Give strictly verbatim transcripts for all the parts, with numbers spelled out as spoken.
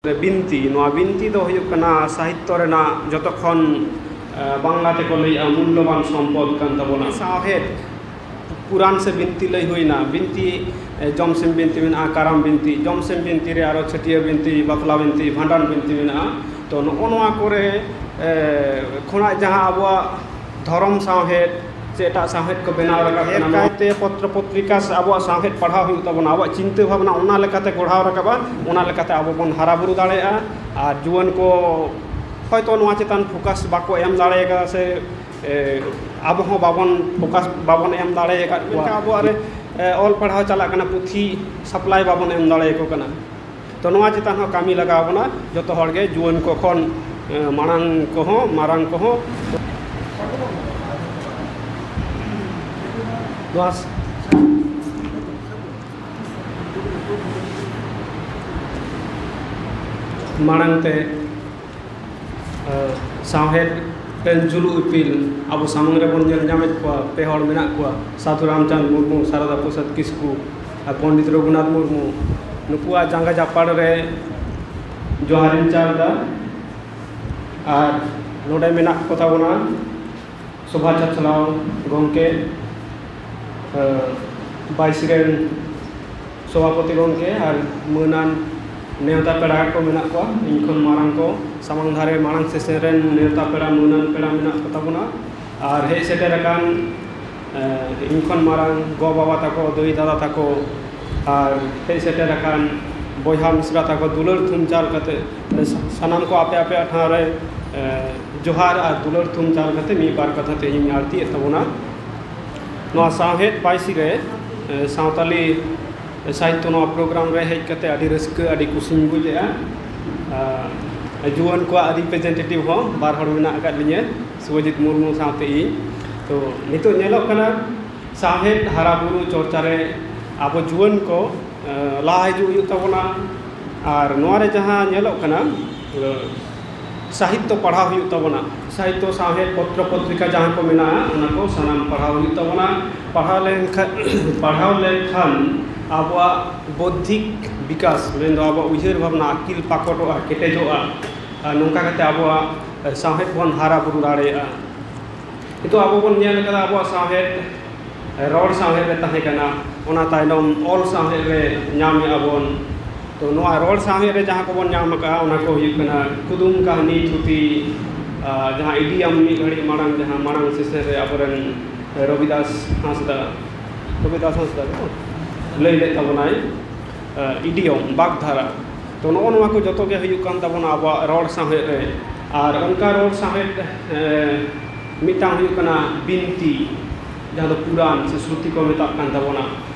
ᱵᱤᱱᱛᱤ, ᱱᱚᱣᱟ ᱵᱤᱱᱛᱤ ᱫᱚ ᱦᱩᱭᱩᱜ ᱠᱟᱱᱟ ᱥᱟᱦᱤᱛᱛᱚ ᱨᱮᱱᱟᱜ ᱡᱚᱛᱚ ᱠᱷᱚᱱ, ᱮ, ᱵᱟᱝᱞᱟ ᱛᱮᱠᱚ ᱞᱟᱹᱭᱮᱜᱼᱟ ᱢᱩᱞᱞᱚᱵᱟᱱ ᱥᱚᱢᱯᱚᱫ ᱠᱟᱱ ᱛᱟᱵᱚᱱᱟ᱾ ᱥᱟᱶᱦᱮᱫ, ᱯᱩᱨᱟᱱ ᱥᱮ ᱵᱤᱱᱛᱤ ᱞᱟᱹᱭ ᱦᱩᱭᱱᱟ, ᱵᱤᱱᱛᱤ, ᱮ, ᱡᱚᱢᱥᱤᱢ ᱵᱤᱱᱛᱤ ᱢᱮᱱᱟᱜᱼᱟ, ᱠᱟᱨᱟᱢ ᱵᱤᱱᱛᱤ, ᱡᱚᱢᱥᱤᱢ ᱵᱤᱱᱛᱤ ᱨᱮ ᱟᱨᱚ ᱪᱷᱟᱹᱴᱭᱟᱹ ᱵᱤᱱᱛᱤ, ᱵᱟᱯᱞᱟ ᱵᱤᱱᱛᱤ, ᱵᱷᱟᱸᱰᱟᱱ ᱵᱤᱱᱛᱤ ᱢᱮᱱᱟᱜᱼᱟ᱾ ᱛᱚ ᱱᱚᱜᱼᱚ ᱱᱚᱣᱟ ᱠᱚᱨᱮ, ᱮ, ᱠᱷᱚᱱᱟᱜ ᱡᱟᱦᱟᱸ ᱟᱵᱚᱣᱟᱜ ᱫᱷᱚᱨᱚᱢ ᱥᱟᱶᱦᱮᱫ ᱥᱮ ᱮᱴᱟᱜ ᱥᱟᱶᱦᱮᱫ ᱠᱚ ᱵᱮᱱᱟᱣ ᱨᱟᱠᱟᱵ ᱠᱟᱱᱟ, ᱰᱷᱮᱨ ᱠᱟᱭᱛᱮ ᱯᱚᱛᱨᱚ ᱯᱚᱛᱨᱤᱠᱟ ᱥᱮ ᱟᱵᱚᱣᱟᱜ ᱥᱟᱶᱦᱮᱫ ᱯᱟᱲᱦᱟᱣ ᱦᱩᱭᱩᱜ ᱛᱟᱵᱚᱱᱟ, ᱟᱵᱚᱣᱟᱜ ᱪᱤᱱᱛᱟᱹ ᱵᱷᱟᱵᱽᱱᱟ ᱚᱱᱟ ᱞᱮᱠᱟᱛᱮ ᱜᱚᱲᱦᱟᱣ ᱨᱟᱠᱟᱵᱼᱟ, ᱚᱱᱟ ᱞᱮᱠᱟᱛᱮ ᱟᱵᱚ ᱵᱚᱱ ᱦᱟᱨᱟ ᱵᱩᱨᱩ ᱫᱟᱲᱮᱭᱟᱜᱼᱟ᱾ ᱟᱨ ᱡᱩᱣᱟᱹᱱ ᱠᱚ ᱦᱚᱭᱛᱳ ᱱᱚᱣᱟ ᱪᱮᱛᱟᱱ ᱯᱷᱳᱠᱟᱥ ᱵᱟᱠᱚ ᱮᱢ ᱫᱟᱲᱮ ᱟᱠᱟᱫᱟ ᱥᱮ, ᱮ, ᱟᱵᱚ ᱦᱚᱸ ᱵᱟᱵᱚᱱ ᱯᱷᱳᱠᱟᱥ, ᱵᱟᱵᱚᱱ ᱮᱢ ᱫᱟᱲᱮ ᱟᱠᱟᱫ ᱠᱚᱣᱟ᱾ ᱢᱮᱱᱠᱷᱟᱱ ᱟᱵᱚᱣᱟᱜ ᱨᱮ, ᱮ, ᱚᱞ ᱯᱟᱲᱦᱟᱣ ᱪᱟᱞᱟᱜ ᱠᱟᱱᱟ, ᱯᱩᱛᱷᱤ ᱥᱟᱯᱞᱟᱭ ᱵᱟᱵᱚᱱ ᱮᱢ ᱫᱟᱲᱮ ᱟᱠᱚ ᱠᱟᱱᱟ᱾ ᱛᱚ ᱱᱚᱣᱟ ᱪᱮᱛᱟᱱ ᱦᱚᱸ ᱠᱟᱹᱢᱤ ᱞᱟᱜᱟᱣ ᱵᱚᱱᱟ ᱡᱚᱛᱚ ᱦᱚᱲ ᱜᱮ, ᱡᱩᱣᱟᱹᱱ ᱠᱚ ᱠᱷᱚᱱ, ᱮ, ᱢᱟᱲᱟᱝ ᱠᱚᱦᱚᱸ, ᱢᱟᱨᱟᱝ ᱠᱚᱦᱚᱸ᱾ ᱱᱚᱣᱟ ᱥ-, ᱢᱟᱲᱟᱝ ᱛᱮ, ᱮ, ᱥᱟᱶᱦᱮᱫ ᱨᱮᱱ ᱡᱩᱞᱩᱜ ᱤᱯᱤᱞ ᱟᱵᱚ ᱥᱟᱢᱟᱝ ᱨᱮᱵᱚᱱ ᱧᱮᱞ ᱧᱟᱢᱮᱫ ᱠᱚᱣᱟ, ᱯᱮ ᱦᱚᱲ ᱢᱮᱱᱟᱜ ᱠᱚᱣᱟ, ᱥᱟᱹᱫᱷᱩ ᱨᱟᱢᱪᱟᱸᱫᱽ ᱢᱩᱨᱢᱩ, ᱥᱟᱨᱚᱫᱟ ᱯᱨᱚᱥᱟᱫᱽ ᱠᱤᱥᱠᱩ ᱟᱨ ᱯᱚᱱᱰᱤᱛ ᱨᱚᱜᱷᱩᱱᱟᱛᱷ ᱢᱩᱨᱢᱩ᱾ ᱱᱩᱠᱩᱣᱟᱜ ᱡᱟᱸᱜᱟ ᱡᱟᱯᱟᱲ ᱨᱮ ᱡᱚᱦᱟᱨᱤᱧ ᱪᱟᱞ ᱮᱫᱟ᱾ ᱟᱨ ᱱᱚᱰᱮ ᱢᱮᱱᱟᱜ ᱠᱚ ᱛᱟᱵᱚᱱᱟ ᱥᱚᱵᱷᱟ ᱪᱟᱪᱞᱟᱣ ᱜᱚᱢᱠᱮ, ᱮ, ᱵᱟᱭᱤᱥ ᱨᱮᱱ ᱥᱚᱵᱷᱟᱯᱚᱛᱤ ᱜᱚᱢᱠᱮ ᱟᱨ ᱢᱟᱹᱱᱟᱱ ᱱᱮᱣᱛᱟ ᱯᱮᱲᱟ ᱠᱚ ᱢᱮᱱᱟᱜ ᱠᱚᱣᱟ, ᱤᱧ ᱠᱷᱚᱱ ᱢᱟᱨᱟᱝ ᱠᱚ, ᱥᱟᱢᱟᱝ ᱫᱷᱟᱨᱮ ᱢᱟᱲᱟᱝ ᱥᱮᱥᱮᱱ ᱨᱮᱱ ᱱᱮᱣᱛᱟ ᱯᱮᱲᱟ, ᱢᱟᱹᱱᱟᱱ ᱯᱮᱲᱟ ᱢᱮᱱᱟᱜ ᱠᱚ ᱛᱟᱵᱚᱱᱟ᱾ ᱟᱨ ᱦᱮᱡ ᱥᱮᱴᱮᱨ ᱟᱠᱟᱱ, ᱮ, ᱤᱧ ᱠᱷᱚᱱ ᱢᱟᱨᱟᱝ ᱜᱚ ᱵᱟᱵᱟ ᱛᱟᱠᱚ, ᱫᱟᱹᱭ ᱫᱟᱫᱟ ᱛᱟᱠᱚ, ᱟᱨ ᱦᱮᱡ ᱥᱮᱴᱮᱨ ᱟᱠᱟᱱ ᱵᱚᱭᱦᱟ ᱢᱤᱥᱨᱟ ᱛᱟᱠᱚ, ᱫᱩᱞᱟᱹᱲ ᱛᱷᱩᱢ ᱪᱟᱞ ᱠᱟᱛᱮ, ᱥᱟ-, ᱥᱟᱱᱟᱢ ᱠᱚ ᱟᱯᱮ ᱟᱯᱮᱭᱟᱜ ᱴᱷᱟᱶ ᱨᱮ, ᱮ, ᱡᱚᱦᱟᱨ ᱟᱨ ᱫᱩᱞᱟᱹᱲ ᱛᱷᱩᱢ ᱪᱟᱞ ᱠᱟᱛᱮ ᱢᱤᱫ ᱵᱟᱨ ᱠᱟᱛᱷᱟ ᱛᱮᱦᱮᱧ ᱟᱹᱲᱛᱤᱭᱮᱫ ᱛᱟᱵᱚᱱᱟ᱾ ᱱᱚᱣᱟ ᱥᱟᱶᱦᱮᱫ ᱵᱟᱭᱤᱥᱤ ᱨᱮ, ᱮ, ᱥᱟᱶᱛᱟᱞᱤ ᱥᱟᱦᱤᱛᱛᱚ ᱱᱚᱣᱟ ᱯᱨᱳᱜᱨᱟᱢ ᱨᱮ ᱦᱮᱡ ᱠᱟᱛᱮ ᱟᱹᱰᱤ ᱨᱟᱹᱥᱠᱟᱹ, ᱟᱹᱰᱤ ᱠᱩᱥᱤᱧ ᱵᱩᱡᱮᱜᱼᱟ᱾ ᱟᱨ ᱡᱩᱣᱟᱹᱱ ᱠᱚᱣᱟᱜ ᱨᱤᱯᱨᱮᱡᱮᱱᱴᱮᱴᱤᱵᱷ ᱦᱚᱸ ᱵᱟᱨ ᱦᱚᱲ ᱢᱮᱱᱟᱜ ᱟᱠᱟᱫ ᱞᱤᱧᱟᱹ, ᱥᱩᱵᱷᱚᱡᱤᱛ ᱢᱩᱨᱢᱩ ᱥᱟᱶᱛᱮ ᱤᱧ᱾ ᱛᱚ ᱱᱤᱛᱚᱜ ᱧᱮᱞᱚᱜ ᱠᱟᱱᱟ ᱥᱟᱶᱦᱮᱫ ᱦᱟᱨᱟ ᱵᱩᱨᱩ ᱪᱚᱨᱪᱟ ᱨᱮ ᱟᱵᱚ ᱡᱩᱣᱟᱹᱱ ᱠᱚ, ᱮ, ᱞᱟᱦᱟ ᱦᱤᱡᱩᱜ ᱦᱩᱭᱩᱜ ᱛᱟᱵᱚᱱᱟ᱾ ᱟᱨ ᱱᱚᱣᱟ ᱨᱮ ᱡᱟᱦᱟᱸ ᱧᱮᱞᱚᱜ ᱠᱟᱱᱟ, ᱮ, ᱥᱟᱦᱤᱛᱛᱚ ᱯᱟᱲᱦᱟᱣ ᱦᱩᱭᱩᱜ ᱛᱟᱵᱚᱱᱟ, ᱥᱟᱦᱤᱛᱛᱚ, ᱥᱟᱶᱦᱮᱫ, ᱯᱚᱛᱨᱚ ᱯᱚᱛᱨᱤᱠᱟ ᱡᱟᱦᱟᱸ ᱠᱚ ᱢᱮᱱᱟᱜᱼᱟ, ᱚᱱᱟ ᱠᱚ ᱥᱟᱱᱟᱢ ᱯᱟᱲᱦᱟᱣ ᱦᱩᱭᱩᱜ ᱛᱟᱵᱚᱱᱟ᱾ ᱯᱟᱲᱦᱟᱣ ᱞᱮᱱᱠᱷᱟᱱ, ᱯᱟᱲᱦᱟᱣ ᱞᱮᱱᱠᱷᱟᱱ ᱟᱵᱚᱣᱟᱜ ᱵᱳᱫᱽᱫᱷᱤᱠ ᱵᱤᱠᱟᱥ, ᱢᱮᱱᱫᱚ ᱟᱵᱚᱣᱟᱜ ᱩᱭᱦᱟᱹᱨ ᱵᱷᱟᱵᱽᱱᱟ ᱟᱹᱠᱤᱞ ᱯᱟᱠᱚᱴᱚᱜᱼᱟ, ᱠᱮᱴᱮᱡᱚᱜᱼᱟ᱾ ᱟᱨ ᱱᱚᱝᱠᱟ ᱠᱟᱛᱮ ᱟᱵᱚᱣᱟᱜ ᱥᱟᱶᱦᱮᱫ ᱵᱚᱱ ᱦᱟᱨᱟ ᱵᱩᱨᱩ ᱫᱟᱲᱮᱭᱟᱜᱼᱟ᱾ ᱱᱤᱛᱚᱜ ᱟᱵᱚ ᱵᱚᱱ ᱧᱮᱞ ᱠᱟᱫᱟ, ᱟᱵᱚᱣᱟᱜ ᱥᱟᱶᱦᱮᱫ ᱨᱚᱲ ᱥᱟᱶᱦᱮᱫ ᱨᱮ ᱛᱟᱦᱮᱸ ᱠᱟᱱᱟ, ᱚᱱᱟ ᱛᱟᱭᱱᱚᱢ ᱚᱞ ᱥᱟᱶᱦᱮᱫ ᱨᱮ ᱧᱟᱢᱮᱜᱼᱟ ᱵᱚᱱ᱾ ᱛᱚ ᱱᱚᱣᱟ ᱨᱚᱲ ᱥᱟᱶᱦᱮᱫ ᱨᱮ ᱡᱟᱦᱟᱸ ᱠᱚᱵᱚᱱ ᱧᱟᱢ ᱟᱠᱟᱫᱼᱟ, ᱚᱱᱟ ᱠᱚ ᱦᱩᱭᱩᱜ ᱠᱟᱱᱟ ᱠᱩᱫᱩᱢ, ᱠᱟᱹᱦᱱᱤ, ᱛᱷᱩᱛᱤ, ᱟᱨ ᱡᱟᱦᱟᱸ ᱤᱰᱤᱭᱟᱢ, ᱢᱤᱫ ᱜᱷᱟᱹᱲᱤᱡ ᱢᱟᱲᱟᱝ ᱡᱟᱦᱟᱸ ᱢᱟᱲᱟᱝ ᱥᱮᱥᱮᱱ ᱨᱮ ᱟᱵᱚᱨᱮᱱ ᱨᱚᱵᱤᱫᱟᱥ ᱦᱟᱸᱥᱫᱟ, ᱨᱚᱵᱤᱫᱟᱥ ᱦᱟᱸᱥᱫᱟ ᱠᱚ ᱞᱟᱹᱭ ᱞᱮᱫ ᱛᱟᱵᱚᱱᱟᱭ, ᱤᱰᱤᱭᱚᱢ, ᱵᱟᱜᱽᱫᱷᱟᱨᱟ᱾ ᱛᱚ ᱱᱚᱜᱼᱚ ᱱᱚᱣᱟ ᱠᱚ ᱡᱚᱛᱚ ᱜᱮ ᱦᱩᱭᱩᱜ ᱠᱟᱱ ᱛᱟᱵᱚᱱᱟ ᱟᱵᱚᱣᱟᱜ ᱨᱚᱲ ᱥᱟᱶᱦᱮᱫ ᱨᱮ᱾ ᱟᱨ ᱚᱱᱠᱟ ᱨᱚᱲ ᱥᱟᱶᱦᱮᱫ ᱢᱤᱫᱴᱟᱝ ᱦᱩᱭᱩᱜ ᱠᱟᱱᱟ ᱵᱤᱱᱛᱤ, ᱡᱟᱦᱟᱸ ᱫᱚ ᱯᱩᱨᱟᱱ ᱥᱮ ᱥᱨᱩᱛᱤ ᱠᱚ ᱢᱮᱛᱟᱜ ᱠᱟᱱ ᱛᱟᱵᱚᱱᱟ᱾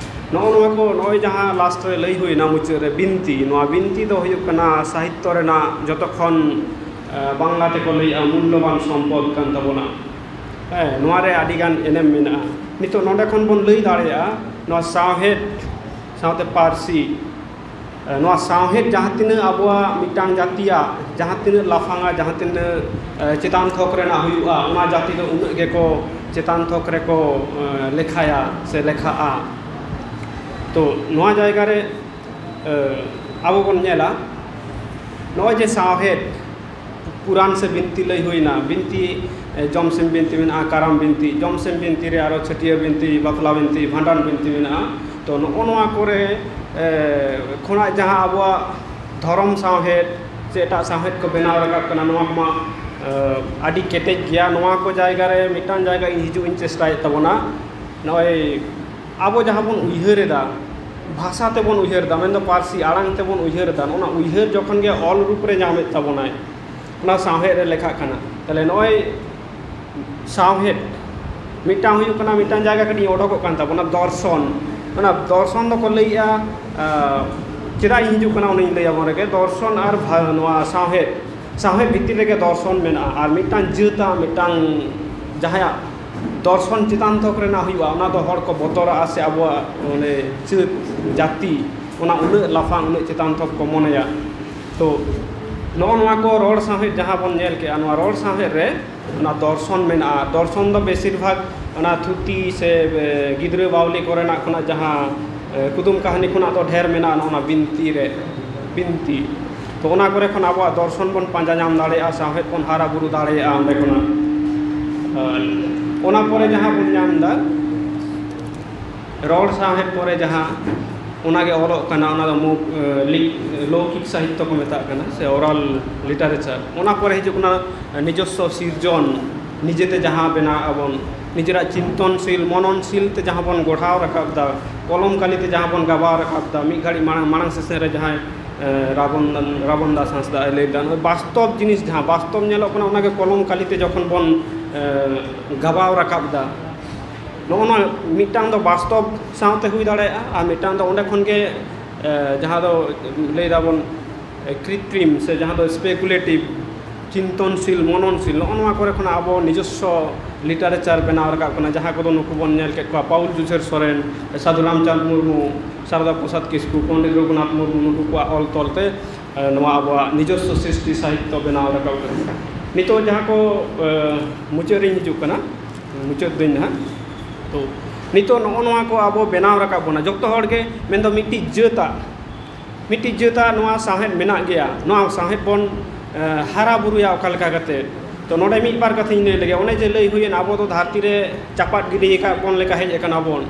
ᱱᱚᱜᱼᱚ ᱱᱚᱣᱟ ᱠᱚ, ᱱᱚᱜᱼᱚᱭ ᱡᱟᱦᱟᱸ ᱞᱟᱥᱴ ᱨᱮ ᱞᱟᱹᱭ ᱦᱩᱭᱱᱟ ᱢᱩᱪᱟᱹᱫ ᱨᱮ ᱵᱤᱱᱛᱤ, ᱱᱚᱣᱟ ᱵᱤᱱᱛᱤ ᱫᱚ ᱦᱩᱭᱩᱜ ᱠᱟᱱᱟ ᱥᱟᱦᱤᱛᱛᱚ ᱨᱮᱱᱟᱜ ᱡᱚᱛᱚ ᱠᱷᱚᱱ ᱵᱟᱝᱞᱟ ᱛᱮᱠᱚ ᱞᱟᱹᱭᱮᱜᱼᱟ ᱢᱩᱞᱞᱚᱵᱟᱱ ᱥᱚᱢᱯᱚᱫ ᱠᱟᱱ ᱛᱟᱵᱚᱱᱟ᱾ ᱦᱮᱸ, ᱱᱚᱣᱟ ᱨᱮ ᱟᱹᱰᱤ ᱜᱟᱱ ᱮᱱᱮᱢ ᱢᱮᱱᱟᱜᱼᱟ᱾ ᱱᱤᱛᱚᱜ ᱱᱚᱰᱮ ᱠᱷᱚᱱ ᱵᱚᱱ ᱞᱟᱹᱭ ᱫᱟᱲᱮᱭᱟᱜᱼᱟ ᱱᱚᱣᱟ ᱥᱟᱶᱦᱮᱫ ᱥᱟᱶᱛᱮ ᱯᱟᱹᱨᱥᱤ, ᱱᱚᱣᱟ ᱥᱟᱶᱦᱮᱫ ᱡᱟᱦᱟᱸ ᱛᱤᱱᱟᱹᱜ ᱟᱵᱚᱣᱟᱜ ᱢᱤᱫᱴᱟᱝ ᱡᱟᱹᱛᱤᱭᱟᱜ ᱡᱟᱦᱟᱸ ᱛᱤᱱᱟᱹᱜ ᱞᱟᱯᱷᱟᱝᱟ, ᱡᱟᱦᱟᱸ ᱛᱤᱱᱟᱹᱜ ᱪᱮᱛᱟᱱ ᱛᱷᱚᱠ ᱨᱮᱱᱟᱜ ᱦᱩᱭᱩᱜᱼᱟ, ᱚᱱᱟ ᱡᱟᱹᱛᱤ ᱫᱚ ᱩᱱᱟᱹᱜ ᱜᱮᱠᱚ ᱪᱮᱛᱟᱱ ᱛᱷᱚᱠ ᱨᱮᱠᱚ ᱞᱮᱠᱷᱟᱭᱟ ᱥᱮ ᱞᱮᱠᱷᱟᱜᱼᱟ᱾ ᱛᱚ ᱱᱚᱣᱟ ᱡᱟᱭᱜᱟ ᱨᱮ ᱟᱵᱚ ᱵᱚᱱ ᱧᱮᱞᱟ, ᱱᱚᱜᱼᱚᱭ ᱡᱮ ᱥᱟᱶᱦᱮᱫ, ᱯᱩᱨᱟᱱ ᱥᱮ ᱵᱤᱱᱛᱤ ᱞᱟᱹᱭ ᱦᱩᱭᱱᱟ, ᱵᱤᱱᱛᱤ, ᱡᱚᱢᱥᱤᱢ ᱵᱤᱱᱛᱤ ᱢᱮᱱᱟᱜᱼᱟ, ᱠᱟᱨᱟᱢ ᱵᱤᱱᱛᱤ, ᱡᱚᱢᱥᱤᱢ ᱵᱤᱱᱛᱤ ᱨᱮ ᱟᱨᱚ ᱪᱷᱟᱹᱴᱭᱟᱹ ᱵᱤᱱᱛᱤ, ᱵᱟᱯᱞᱟ ᱵᱤᱱᱛᱤ, ᱵᱷᱟᱸᱰᱟᱱ ᱵᱤᱱᱛᱤ ᱢᱮᱱᱟᱜᱼᱟ᱾ ᱛᱚ ᱱᱚᱜᱼᱚ ᱱᱚᱣᱟ ᱠᱚᱨᱮ ᱠᱷᱚᱱᱟᱜ ᱡᱟᱦᱟᱸ ᱟᱵᱚᱣᱟᱜ ᱫᱷᱚᱨᱚᱢ ᱥᱟᱶᱦᱮᱫ ᱥᱮ ᱮᱴᱟᱜ ᱥᱟᱶᱦᱮᱫ ᱠᱚ ᱵᱮᱱᱟᱣ ᱨᱟᱠᱟᱵ ᱠᱟᱱᱟ, ᱱᱚᱣᱟ ᱠᱚᱢᱟ ᱟᱹᱰᱤ ᱠᱮᱴᱮᱡ ᱜᱮᱭᱟ᱾ ᱱᱚᱣᱟ ᱠᱚ ᱡᱟᱭᱜᱟ ᱨᱮ ᱢᱤᱫᱴᱟᱝ ᱡᱟᱭᱜᱟ ᱤᱧ ᱦᱤᱡᱩᱜ ᱤᱧ ᱪᱮᱥᱴᱟᱭᱮᱫ ᱛᱟᱵᱚᱱᱟ᱾ ᱱᱚᱜᱼᱚᱭ ᱟᱵᱚ ᱡᱟᱦᱟᱸ ᱵᱚᱱ ᱩᱭᱦᱟᱹᱨ ᱮᱫᱟ, ᱵᱷᱟᱥᱟ ᱛᱮᱵᱚᱱ ᱩᱭᱦᱟᱹᱨ ᱮᱫᱟ, ᱢᱮᱱᱫᱚ ᱯᱟᱹᱨᱥᱤ ᱟᱲᱟᱝ ᱛᱮᱵᱚᱱ ᱩᱭᱦᱟᱹᱨ ᱮᱫᱟ, ᱚᱱᱟ ᱩᱭᱦᱟᱹᱨ ᱡᱚᱠᱷᱚᱱ ᱜᱮ ᱚᱞ ᱨᱩᱯ ᱨᱮ ᱧᱟᱢᱮᱫ ᱛᱟᱵᱚᱱᱟᱭ, ᱚᱱᱟ ᱥᱟᱶᱦᱮᱫ ᱨᱮ ᱞᱮᱠᱷᱟᱜ ᱠᱟᱱᱟ᱾ ᱛᱟᱦᱚᱞᱮ ᱱᱚᱜᱼᱚᱭ ᱥᱟᱶᱦᱮᱫ ᱢᱤᱫᱴᱟᱝ ᱦᱩᱭᱩᱜ ᱠᱟᱱᱟ, ᱢᱤᱫᱴᱟᱝ ᱡᱟᱭᱜᱟ ᱠᱟᱹᱴᱤᱡ ᱚᱰᱚᱠᱚᱜ ᱠᱟᱱ ᱛᱟᱵᱚᱱᱟ, ᱫᱚᱨᱥᱚᱱ᱾ ᱚᱱᱟ ᱫᱚᱨᱥᱚᱱ ᱫᱚᱠᱚ ᱞᱟᱹᱭᱮᱜᱼᱟ, ᱪᱮᱫᱟᱜ ᱤᱧ ᱦᱤᱡᱩᱜ ᱠᱟᱱᱟ ᱚᱱᱟᱧ ᱞᱟᱹᱭ ᱟᱵᱚᱱ ᱨᱮᱜᱮ, ᱫᱚᱨᱥᱚᱱ ᱟᱨ ᱱᱚᱣᱟ ᱥᱟᱶᱦᱮᱫ, ᱥᱟᱶᱦᱮᱫ ᱵᱷᱤᱛᱤᱨ ᱨᱮᱜᱮ ᱫᱚᱨᱥᱚᱱ ᱢᱮᱱᱟᱜᱼᱟ᱾ ᱟᱨ ᱢᱤᱫᱴᱟᱝ ᱡᱟᱹᱛᱟᱜ, ᱢᱤᱫᱴᱟᱝ ᱡᱟᱦᱟᱸᱭᱟᱜ ᱫᱚᱨᱥᱚᱱ ᱪᱮᱛᱟᱱ ᱛᱷᱚᱠ ᱨᱮᱱᱟᱜ ᱦᱩᱭᱩᱜᱼᱟ, ᱚᱱᱟ ᱫᱚ ᱦᱚᱲ ᱠᱚ ᱵᱚᱛᱚᱨᱟᱜᱼᱟ ᱥᱮ ᱟᱵᱚᱣᱟᱜ ᱚᱱᱮ ᱡᱟᱹᱛ, ᱡᱟᱹᱛᱤ, ᱚᱱᱟ ᱩᱱᱟᱹᱜ ᱞᱟᱯᱷᱟᱝ, ᱩᱱᱟᱹᱜ ᱪᱮᱛᱟᱱ ᱛᱷᱚᱠ ᱠᱚ ᱢᱚᱱᱮᱭᱟ᱾ ᱛᱚ ᱱᱚᱜᱼᱚ ᱱᱚᱣᱟ ᱠᱚ ᱨᱚᱲ ᱥᱟᱶᱦᱮᱫ ᱡᱟᱦᱟᱸ ᱵᱚᱱ ᱧᱮᱞ ᱠᱮᱜᱼᱟ, ᱱᱚᱣᱟ ᱨᱚᱲ ᱥᱟᱶᱦᱮᱫ ᱨᱮ ᱚᱱᱟ ᱫᱚᱨᱥᱚᱱ ᱢᱮᱱᱟᱜᱼᱟ᱾ ᱫᱚᱨᱥᱚᱱ ᱫᱚ ᱵᱮᱥᱤᱨ ᱵᱷᱟᱜᱽ ᱚᱱᱟ ᱛᱷᱩᱛᱤ ᱥᱮ ᱜᱤᱫᱽᱨᱟᱹ ᱵᱟᱣᱞᱤ ᱠᱚᱨᱮᱱᱟᱜ ᱠᱷᱚᱱᱟᱜ ᱡᱟᱦᱟᱸ ᱠᱩᱫᱩᱢ ᱠᱟᱹᱦᱱᱤ ᱠᱷᱚᱱᱟᱜ ᱫᱚ ᱰᱷᱮᱨ ᱢᱮᱱᱟᱜᱼᱟ ᱱᱚᱜᱼᱚ ᱱᱟ ᱵᱤᱱᱛᱤ ᱨᱮ, ᱵᱤᱱᱛᱤ᱾ ᱛᱚ ᱚᱱᱟ ᱠᱚᱨᱮ ᱠᱷᱚᱱ ᱟᱵᱚᱣᱟᱜ ᱫᱚᱨᱥᱚᱱ ᱵᱚᱱ ᱯᱟᱸᱡᱟ ᱧᱟᱢ ᱫᱟᱲᱮᱭᱟᱜᱼᱟ, ᱥᱟᱶᱦᱮᱫ ᱵᱚᱱ ᱦᱟᱨᱟ ᱵᱩᱨᱩ ᱫᱟᱲᱮᱭᱟᱜᱼᱟ ᱚᱸᱰᱮ ᱠᱷᱚᱱᱟᱜ᱾ ᱟᱨ ᱚᱱᱟ ᱯᱚᱨᱮ ᱡᱟᱦᱟᱸ ᱵᱚᱱ ᱧᱟᱢ ᱮᱫᱟ, ᱨᱚᱲ ᱥᱟᱶᱦᱮᱫ ᱯᱚᱨᱮ ᱡᱟᱦᱟᱸ, ᱚᱱᱟᱜᱮ ᱚᱞᱚᱜ ᱠᱟᱱᱟ, ᱚᱱᱟ ᱫᱚ ᱢᱩ-, ᱮ, ᱞᱤ-, ᱞᱳᱣᱠᱤᱠ ᱥᱟᱦᱤᱛᱛᱚ ᱠᱚ ᱢᱮᱛᱟᱜ ᱠᱟᱱᱟ, ᱥᱮ oral literature᱾ ᱚᱱᱟ ᱯᱚᱨᱮ ᱦᱤᱡᱩᱜ ᱠᱟᱱᱟ ᱱᱤᱡᱚᱥᱥᱚ ᱥᱤᱨᱡᱚᱱ, ᱱᱤᱡᱮᱛᱮ ᱡᱟᱦᱟᱸ ᱵᱮᱱᱟᱣ ᱟᱵᱚᱱ, ᱱᱤᱡᱮᱨᱟᱜ ᱪᱤᱱᱛᱚᱱᱥᱤᱞ, ᱢᱚᱱᱚᱱᱥᱤᱞ ᱛᱮ ᱡᱟᱦᱟᱸ ᱵᱚᱱ ᱜᱚᱲᱦᱟᱣ ᱨᱟᱠᱟᱵ ᱮᱫᱟ, ᱠᱚᱞᱚᱢ ᱠᱟᱹᱞᱤ ᱛᱮ ᱡᱟᱦᱟᱸ ᱵᱚᱱ ᱜᱟᱵᱟᱣ ᱨᱟᱠᱟᱵ ᱮᱫᱟ, ᱢᱤᱫ ᱜᱷᱟᱹᱲᱤᱡ ᱢᱟᱲᱟᱝ, ᱢᱟᱲᱟᱝ ᱥᱮᱥᱮᱱ ᱨᱮ ᱡᱟᱦᱟᱸᱭ, ᱮ, ᱨᱟᱵᱚᱱ, ᱨᱟᱵᱚᱱ ᱫᱟᱥ ᱦᱟᱸᱥᱫᱟ ᱮ ᱞᱟᱹᱭ ᱞᱮᱫᱟ, ᱱᱚᱜᱼᱚᱭ ᱵᱟᱥᱛᱚᱵ ᱡᱤᱱᱤᱥ ᱡᱟᱦᱟᱸ ᱵᱟᱥᱛᱚᱵ ᱧᱮᱞᱚᱜ ᱠᱟᱱᱟ, ᱚᱱᱟᱜᱮ ᱠᱚᱞᱚᱢ ᱠᱟᱹᱞᱤ ᱛᱮ ᱡᱚᱠᱷᱚᱱ ᱵᱚᱱ, ᱮ, ᱜᱟᱵᱟᱣ ᱨᱟᱠᱟᱵ ᱮᱫᱟ, ᱱᱚᱜᱼᱚ ᱱᱚᱣᱟ ᱢᱤᱫᱴᱟᱝ ᱫᱚ ᱵᱟᱥᱛᱚᱵ ᱥᱟᱶᱛᱮ ᱦᱩᱭ ᱫᱟᱲᱮᱭᱟᱜᱼᱟ, ᱟᱨ ᱢᱤᱫᱴᱟᱝ ᱫᱚ ᱚᱸᱰᱮ ᱠᱷᱚᱱ ᱜᱮ, ᱮ, ᱡᱟᱦᱟᱸ ᱫᱚ ᱞᱟᱹᱭ ᱫᱟᱵᱚᱱ, ᱮ, ᱠᱨᱤᱛᱨᱤᱢ, ᱥᱮ ᱡᱟᱦᱟᱸ ᱫᱚ speculative, ᱪᱤᱱᱛᱚᱱᱥᱤᱞ, ᱢᱚᱱᱚᱱᱥᱤᱞ, ᱱᱚᱜᱼᱚ ᱱᱚᱣᱟ ᱠᱚᱨᱮ ᱠᱷᱚᱱᱟᱜ ᱟᱵᱚ ᱱᱤᱡᱚᱥᱥᱚ literature ᱵᱮᱱᱟᱣ ᱨᱟᱠᱟᱵ ᱠᱟᱱᱟ, ᱡᱟᱦᱟᱸ ᱠᱚᱫᱚ ᱱᱩᱠᱩ ᱵᱚᱱ ᱧᱮᱞ ᱠᱮᱫ ᱠᱚᱣᱟ, ᱯᱟᱣᱩᱞ ᱡᱩᱡᱷᱟᱹᱨ ᱥᱚᱨᱮᱱ, ᱥᱟᱹᱫᱷᱩ ᱨᱟᱢᱪᱟᱸᱫᱽ ᱢᱩᱨᱢᱩ, ᱥᱟᱨᱚᱫᱟ ᱯᱨᱚᱥᱟᱫᱽ ᱠᱤᱥᱠᱩ, ᱯᱚᱱᱰᱤᱛ ᱨᱚᱜᱷᱩᱱᱟᱛᱷ ᱢᱩᱨᱢᱩ, ᱱᱩᱠᱩ ᱠᱚᱣᱟᱜ ᱚᱞ ᱛᱚᱞ ᱛᱮ, ᱮ, ᱱᱚᱣᱟ ᱟᱵᱚᱣᱟᱜ ᱱᱤᱡᱚᱥᱥᱚ ᱥᱨᱤᱥᱴᱤ ᱥᱟᱦᱤᱛᱛᱚ ᱵᱮᱱᱟᱣ ᱨᱟᱠᱟᱵ ᱠᱟᱱᱟ᱾ ᱱᱤᱛᱚᱜ ᱡᱟᱦᱟᱸ ᱠᱚ, ᱮ, ᱢᱩᱪᱟᱹᱫ ᱨᱤᱧ ᱦᱤᱡᱩᱜ ᱠᱟᱱᱟ, ᱢᱩᱪᱟᱹᱫ ᱫᱟᱹᱧ ᱱᱟᱦᱟᱜ᱾ ᱛᱚ ᱱᱤᱛᱚᱜ ᱱᱚᱜᱼᱚ ᱱᱚᱣᱟ ᱠᱚ ᱟᱵᱚ ᱵᱮᱱᱟᱣ ᱨᱟᱠᱟᱵ ᱵᱚᱱᱟ ᱡᱚᱛᱚ ᱦᱚᱲ ᱜᱮ, ᱢᱮᱱᱫᱚ ᱢᱤᱫᱴᱤᱡ ᱡᱟᱹᱛᱟᱜ, ᱢᱤᱫᱴᱤᱡ ᱡᱟᱹᱛᱟᱜ ᱱᱚᱣᱟ ᱥᱟᱶᱦᱮᱫ ᱢᱮᱱᱟᱜ ᱜᱮᱭᱟ, ᱱᱚᱣᱟ ᱥᱟᱶᱦᱮᱫ ᱵᱚᱱ, ᱮ, ᱦᱟᱨᱟ ᱵᱩᱨᱩᱭᱟ ᱚᱠᱟ ᱞᱮᱠᱟ ᱠᱟᱛᱮ᱾ ᱛᱚ ᱱᱚᱰᱮ ᱢᱤᱫ ᱵᱟᱨ ᱠᱟᱛᱷᱟᱧ ᱞᱟᱹᱭ ᱞᱮᱜᱮ᱾ ᱚᱱᱮ ᱡᱮ ᱞᱟᱹᱭ ᱦᱩᱭᱮᱱ, ᱟᱵᱚ ᱫᱚ ᱫᱷᱟᱹᱨᱛᱤ ᱨᱮ ᱪᱟᱯᱟᱫ ᱜᱤᱰᱤ ᱟᱠᱟᱫ ᱵᱚᱱ ᱞᱮᱠᱟ ᱦᱮᱡ ᱟᱠᱟᱱᱟ ᱵᱚᱱ,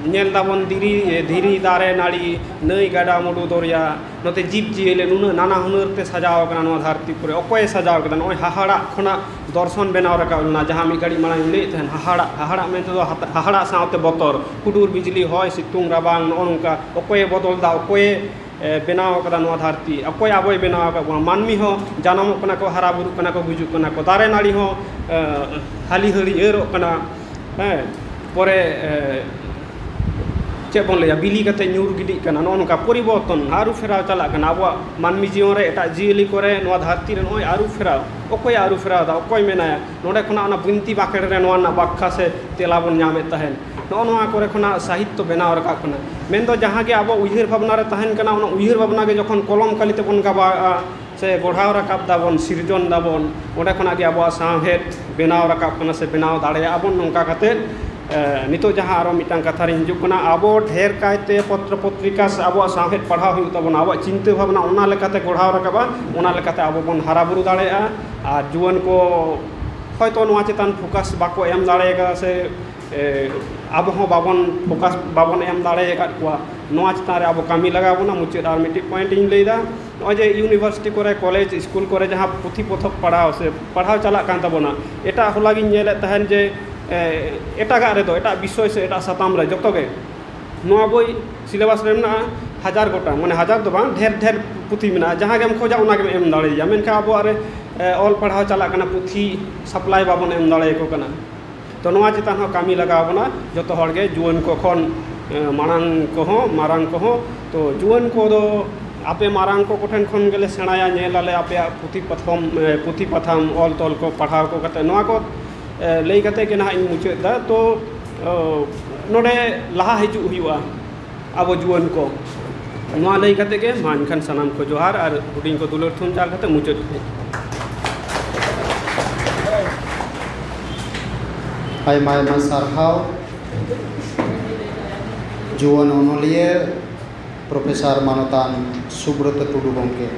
ᱧᱮᱞ ᱫᱟᱵᱚᱱ ᱫᱷᱤᱨᱤ, ᱫᱷᱤᱨᱤ, ᱫᱟᱨᱮ, ᱱᱟᱹᱲᱤ, ᱱᱟᱹᱭ, ᱜᱟᱰᱟ, ᱢᱩᱰᱩ, ᱫᱚᱨᱭᱟ, ᱱᱚᱛᱮ ᱡᱤᱵᱽ ᱡᱤᱭᱟᱹᱞᱤ ᱱᱩᱱᱟᱹᱜ ᱱᱟᱱᱟ ᱦᱩᱱᱟᱹᱨ ᱛᱮ ᱥᱟᱡᱟᱣ ᱟᱠᱟᱱᱟ ᱱᱚᱣᱟ ᱫᱷᱟᱹᱨᱛᱤ ᱯᱩᱨᱤ᱾ ᱚᱠᱚᱭᱮ ᱥᱟᱡᱟᱣ ᱠᱮᱫᱟ? ᱱᱚᱜᱼᱚᱭ ᱦᱟᱦᱟᱲᱟᱜ ᱠᱷᱚᱱᱟᱜ ᱫᱚᱨᱥᱚᱱ ᱵᱮᱱᱟᱣ ᱨᱟᱠᱟᱵ ᱞᱮᱱᱟ, ᱡᱟᱦᱟᱸ ᱢᱤᱫ ᱜᱷᱟᱹᱲᱤᱡ ᱢᱟᱲᱟᱝ ᱤᱧ ᱞᱟᱹᱭᱮᱫ ᱛᱟᱦᱮᱱ, ᱦᱟᱦᱟᱲᱟᱜ, ᱦᱟᱦᱟᱲᱟᱜ ᱢᱮᱱᱛᱮ ᱫᱚ ᱦᱟᱛ-, ᱦᱟᱦᱟᱲᱟᱜ ᱥᱟᱶᱛᱮ ᱵᱚᱛᱚᱨ, ᱦᱩᱰᱩᱨ ᱵᱤᱡᱽᱞᱤ, ᱦᱚᱭ, ᱥᱤᱛᱩᱝ, ᱨᱟᱵᱟᱝ, ᱱᱚᱜᱼᱚ ᱱᱚᱝᱠᱟ᱾ ᱚᱠᱚᱭᱮ ᱵᱚᱫᱚᱞ ᱮᱫᱟ? ᱚᱠᱚᱭᱮ, ᱮ, ᱵᱮᱱᱟᱣ ᱟᱠᱟᱫᱟ ᱱᱚᱣᱟ ᱫᱷᱟᱹᱨᱛᱤ? ᱚᱠᱚᱭ ᱟᱵᱚᱭ ᱵᱮᱱᱟᱣ ᱟᱠᱟᱫ ᱵᱚᱱᱟ? ᱢᱟᱹᱱᱢᱤ ᱦᱚᱸ ᱡᱟᱱᱟᱢᱚᱜ ᱠᱟᱱᱟ ᱠᱚ, ᱦᱟᱨᱟ ᱵᱩᱨᱩᱜ ᱠᱟᱱᱟ ᱠᱚ, ᱜᱩᱡᱩᱜ ᱠᱟᱱᱟ ᱠᱚ, ᱫᱟᱨᱮ ᱱᱟᱹᱲᱤ ᱦᱚᱸ, ᱮ, ᱦᱟᱹᱞᱤ ᱦᱟᱹᱲᱭᱟᱹᱨᱚᱜ ᱠᱟᱱᱟ᱾ ᱦᱮᱸ, ᱯᱚᱨᱮ, ᱮ, ᱪᱮᱫ ᱵᱚᱱ ᱞᱟᱹᱭᱟ, ᱵᱤᱞᱤ ᱠᱟᱛᱮ ᱧᱩᱨ ᱜᱤᱰᱤᱜ ᱠᱟᱱᱟ᱾ ᱱᱚᱜᱼᱚ ᱱᱚᱝᱠᱟ ᱯᱚᱨᱤᱵᱚᱨᱛᱚᱱ, ᱟᱹᱨᱩ ᱯᱷᱮᱨᱟᱣ ᱪᱟᱞᱟᱜ ᱠᱟᱱᱟ ᱟᱵᱚᱣᱟᱜ ᱢᱟᱹᱱᱢᱤ ᱡᱤᱭᱚᱱ ᱨᱮ, ᱮᱴᱟᱜ ᱡᱤᱭᱟᱹᱞᱤ ᱠᱚᱨᱮ, ᱱᱚᱣᱟ ᱫᱷᱟᱹᱨᱛᱤ ᱨᱮ ᱱᱚᱜᱼᱚᱭ ᱟᱹᱨᱩ ᱯᱷᱮᱨᱟᱣ᱾ ᱚᱠᱚᱭᱮ ᱟᱹᱨᱩ ᱯᱷᱮᱨᱟᱣ ᱮᱫᱟ? ᱚᱠᱚᱭ ᱢᱮᱱᱟᱭᱟ? ᱱᱚᱰᱮ ᱠᱷᱚᱱᱟᱜ ᱚᱱᱟ ᱵᱤᱱᱛᱤ ᱵᱟᱸᱠᱷᱮᱲ ᱨᱮ ᱱᱚᱣᱟ ᱨᱮᱱᱟᱜ ᱵᱟᱠᱠᱷᱟ ᱥᱮ ᱛᱮᱞᱟ ᱵᱚᱱ ᱧᱟᱢᱮᱫ ᱛᱟᱦᱮᱸᱫ᱾ ᱱᱚᱜᱼᱚ ᱱᱚᱣᱟ ᱠᱚᱨᱮ ᱠᱷᱚᱱᱟᱜ ᱥᱟᱦᱤᱛᱛᱚ ᱵᱮᱱᱟᱣ ᱨᱟᱠᱟᱵ ᱠᱟᱱᱟ᱾ ᱢᱮᱱᱫᱚ ᱡᱟᱦᱟᱸ ᱜᱮ ᱟᱵᱚ ᱩᱭᱦᱟᱹᱨ ᱵᱷᱟᱵᱽᱱᱟ ᱨᱮ ᱛᱟᱦᱮᱱ ᱠᱟᱱᱟ, ᱚᱱᱟ ᱩᱭᱦᱟᱹᱨ ᱵᱷᱟᱵᱽᱱᱟ ᱜᱮ ᱡᱚᱠᱷᱚᱱ ᱠᱚᱞᱚᱢ ᱠᱟᱹᱞᱤ ᱛᱮᱵᱚᱱ ᱜᱟᱵᱟᱣᱮᱫᱼᱟ ᱥᱮ ᱜᱚᱲᱦᱟᱣ ᱨᱟᱠᱟᱵ ᱫᱟᱵᱚᱱ, ᱥᱤᱨᱡᱚᱱ ᱫᱟᱵᱚᱱ, ᱚᱸᱰᱮ ᱠᱷᱚᱱᱟᱜ ᱜᱮ ᱟᱵᱚᱣᱟᱜ ᱥᱟᱶᱦᱮᱫ ᱵᱮᱱᱟᱣ ᱨᱟᱠᱟᱵ ᱠᱟᱱᱟ ᱥᱮ ᱵᱮᱱᱟᱣ ᱫᱟᱲᱮᱭᱟᱜᱼᱟ ᱵᱚᱱ᱾ ᱱᱚᱝᱠᱟ ᱠᱟᱛᱮᱫ ᱮ, ᱱᱤᱛᱚᱜ ᱡᱟᱦᱟᱸ ᱟᱨᱚ ᱢᱤᱫᱴᱟᱝ ᱠᱟᱛᱷᱟ ᱨᱤᱧ ᱦᱤᱡᱩᱜ ᱠᱟᱱᱟ, ᱟᱵᱚ ᱰᱷᱮᱨ ᱠᱟᱭᱛᱮ ᱯᱚᱛᱨᱚ ᱯᱚᱛᱨᱤᱠᱟ ᱥᱮ ᱟᱵᱚᱣᱟᱜ ᱥᱟᱶᱦᱮᱫ ᱯᱟᱲᱦᱟᱣ ᱦᱩᱭᱩᱜ ᱛᱟᱵᱚᱱᱟ, ᱟᱵᱚᱣᱟᱜ ᱪᱤᱱᱛᱟᱹ ᱵᱷᱟᱵᱽᱱᱟ ᱚᱱᱟ ᱞᱮᱠᱟᱛᱮ ᱜᱚᱲᱦᱟᱣ ᱨᱟᱠᱟᱵᱼᱟ, ᱚᱱᱟ ᱞᱮᱠᱟᱛᱮ ᱟᱵᱚ ᱵᱚᱱ ᱦᱟᱨᱟ ᱵᱩᱨᱩ ᱫᱟᱲᱮᱭᱟᱜᱼᱟ᱾ ᱟᱨ ᱡᱩᱣᱟᱹᱱ ᱠᱚ ᱦᱚᱭᱛᱳ ᱱᱚᱣᱟ ᱪᱮᱛᱟᱱ ᱯᱷᱳᱠᱟᱥ ᱵᱟᱠᱚ ᱮᱢ ᱫᱟᱲᱮ ᱟᱠᱟᱫᱟ ᱥᱮ, ᱮ, ᱟᱵᱚ ᱦᱚᱸ ᱵᱟᱵᱚᱱ ᱯᱷᱳᱠᱟᱥ, ᱵᱟᱵᱚᱱ ᱮᱢ ᱫᱟᱲᱮ ᱟᱠᱟᱫ ᱠᱚᱣᱟ, ᱱᱚᱣᱟ ᱪᱮᱛᱟᱱ ᱨᱮ ᱟᱵᱚ ᱠᱟᱹᱢᱤ ᱞᱟᱜᱟᱣ ᱵᱚᱱᱟ᱾ ᱢᱩᱪᱟᱹᱫ ᱟᱨ ᱢᱤᱫᱴᱤᱡ ᱯᱚᱭᱮᱱᱴ ᱤᱧ ᱞᱟᱹᱭᱫᱟ, ᱱᱚᱜᱼᱚᱭ ᱡᱮ ᱤᱭᱩᱱᱤᱵᱷᱟᱨᱥᱤᱴᱤ ᱠᱚᱨᱮ, ᱠᱚᱞᱮᱡᱽ, ᱥᱠᱩᱞ ᱠᱚᱨᱮ ᱡᱟᱦᱟᱸ ᱯᱩᱛᱷᱤ ᱯᱚᱛᱚᱵ ᱯᱟᱲᱦᱟᱣ ᱥᱮ ᱯᱟᱲᱦᱟᱣ ᱪᱟᱞᱟᱜ ᱠᱟᱱ ᱛᱟᱵᱚᱱᱟ, ᱮᱴᱟᱜ ᱦᱚᱞᱟ ᱜᱤᱧ ᱧᱮᱞᱮᱫ ᱛᱟᱦᱮᱱ ᱡᱮ, ᱮ, ᱮᱴᱟᱜᱟᱜ ᱨᱮᱫᱚ, ᱮᱴᱟᱜ ᱵᱤᱥᱚᱭ ᱥᱮ ᱮᱴᱟᱜ ᱥᱟᱛᱟᱢ ᱨᱮ ᱡᱚᱛᱚ ᱜᱮ ᱱᱚᱣᱟ ᱵᱳᱭ ᱥᱤᱞᱮᱵᱟᱥ ᱨᱮ ᱢᱮᱱᱟᱜᱼᱟ ᱦᱟᱡᱟᱨ ᱜᱚᱴᱟᱝ, ᱢᱟᱱᱮ ᱦᱟᱡᱟᱨ ᱫᱚ ᱵᱟᱝ, ᱰᱷᱮᱨ ᱰᱷᱮᱨ ᱯᱩᱛᱷᱤ ᱢᱮᱱᱟᱜᱼᱟ, ᱡᱟᱦᱟᱸ ᱜᱮᱢ ᱠᱷᱚᱡᱟ ᱚᱱᱟ ᱜᱮᱢ ᱮᱢ ᱫᱟᱲᱮᱭᱟᱜᱼᱟ᱾ ᱢᱮᱱᱠᱷᱟᱱ ᱟᱵᱚᱣᱟᱜ ᱨᱮ, ᱮ, ᱚᱞ ᱯᱟᱲᱦᱟᱣ ᱪᱟᱞᱟᱜ ᱠᱟᱱᱟ, ᱯᱩᱛᱷᱤ ᱥᱟᱯᱞᱟᱭ ᱵᱟᱵᱚᱱ ᱮᱢ ᱫᱟᱲᱮᱭᱟᱠᱚ ᱠᱟᱱᱟ᱾ ᱛᱚ ᱱᱚᱣᱟ ᱪᱮᱛᱟᱱ ᱦᱚᱸ ᱠᱟᱹᱢᱤ ᱞᱟᱜᱟᱣ ᱵᱚᱱᱟ ᱡᱚᱛᱚ ᱦᱚᱲ ᱜᱮ, ᱡᱩᱣᱟᱹᱱ ᱠᱚ ᱠᱷᱚᱱ, ᱮ, ᱢᱟᱲᱟᱝ ᱠᱚᱦᱚᱸ, ᱢᱟᱨᱟᱝ ᱠᱚᱦᱚᱸ᱾ ᱛᱚ ᱡᱩᱣᱟᱹᱱ ᱠᱚᱫᱚ ᱟᱯᱮ ᱢᱟᱨᱟᱝ ᱠᱚ ᱠᱚᱴᱷᱮᱱ ᱠᱷᱚᱱ ᱜᱮᱞᱮ ᱥᱮᱬᱟᱭᱟ, ᱧᱮᱞ ᱟᱞᱮ ᱟᱯᱮᱭᱟᱜ ᱯᱩᱛᱷᱤ ᱯᱟᱛᱷᱟᱢ, ᱮ, ᱯᱩᱛᱷᱤ ᱯᱟᱛᱷᱟᱢ, ᱚᱞ ᱛᱚᱞ ᱠᱚ ᱯᱟᱲᱦᱟᱣ ᱠᱚ ᱠᱟᱛᱮ, ᱱᱚᱣᱟ ᱠᱚ, ᱮ, ᱞᱟᱹᱭ ᱠᱟᱛᱮ ᱜᱮ ᱱᱟᱦᱟᱜ ᱤᱧ ᱢᱩᱪᱟᱹᱫ ᱮᱫᱟ᱾ ᱛᱚ, ᱚ, ᱱᱚᱰᱮ ᱞᱟᱦᱟ ᱦᱤᱡᱩᱜ ᱦᱩᱭᱩᱜᱼᱟ ᱟᱵᱚ ᱡᱩᱣᱟᱹᱱ ᱠᱚ᱾ ᱱᱚᱣᱟ ᱞᱟᱹᱭ ᱠᱟᱛᱮ ᱜᱮ ᱢᱟ ᱮᱱᱠᱷᱟᱱ ᱥᱟᱱᱟᱢ ᱠᱚ ᱡᱚᱦᱟᱨ ᱟᱨ ᱦᱩᱰᱤᱧ ᱠᱚ ᱫᱩᱞᱟᱹᱲ ᱛᱷᱩᱢ ᱪᱟᱞ ᱠᱟᱛᱮ ᱢᱩᱪᱟᱹᱫ ᱠᱮᱫ᱾ ᱟᱭᱢᱟ ᱟᱭᱢᱟ ᱥᱟᱨᱦᱟᱣ ᱡᱩᱣᱟᱹᱱ ᱚᱱᱚᱞᱤᱭᱟᱹ ᱯᱨᱚᱯᱷᱮᱥᱚᱨ ᱢᱟᱱᱚᱛᱟᱱ ᱥᱩᱵᱨᱚᱛ ᱴᱩᱰᱩ ᱜᱚᱢᱠᱮ᱾